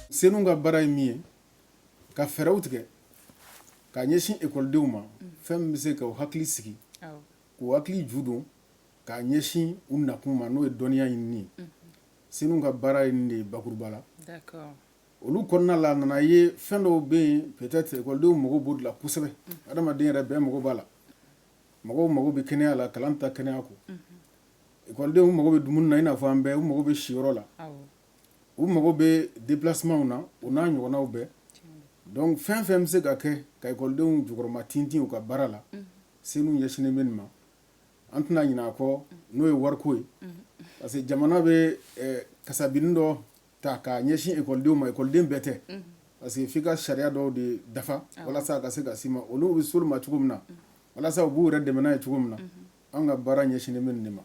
CENOU ka baara ye min ye, ka fɛɛrɛw tigɛ ka ɲɛsin ekɔlidenw ma, fɛn min bɛ se ka u hakili sigi, k'u hakili ju don k'a ɲɛsin u nakun ma, n'o ye dɔnniya ɲinini ye. CENOU ka baara ye nin de ye bakuruba la. Olu kɔnɔna la, a nana ye fɛn dɔw bɛ yen, peut-être ekɔlidenw mago b'o de la kosɛbɛ. Adamaden yɛrɛ bɛɛ mago b'a la. Mɔgɔw mago bɛ kɛnɛya la, kalan tɛ kɛnɛya kɔ. Ekɔlidenw mago bɛ dumuni na, i n'a fɔ an bɛɛ. U mago bɛ siyɔrɔ la, u mago bɛ déplacement na, o n'a ɲɔgɔnnaw bɛɛ. Donc fɛn fɛn bɛ se ka kɛ ka ekɔlidenw jukɔrɔma tintin u ka baara la, CENOU ɲɛsinnen bɛ nin ma. An tɛna ɲinɛ a kɔ, n'o ye wariko ye, parce que jamana bɛ kasabini dɔ ta k'a ɲɛsin ekɔlidenw ma. Ekɔliden bɛɛ tɛ, parce que f'i ka sariya dɔw de dafa walasa a ka se ka s'i ma. Olu bɛ s'olu ma cogo min na, walasa u b'u yɛrɛ dɛmɛ n'a ye cogo min na, an ka baara ɲɛsinnen bɛ nin de ma.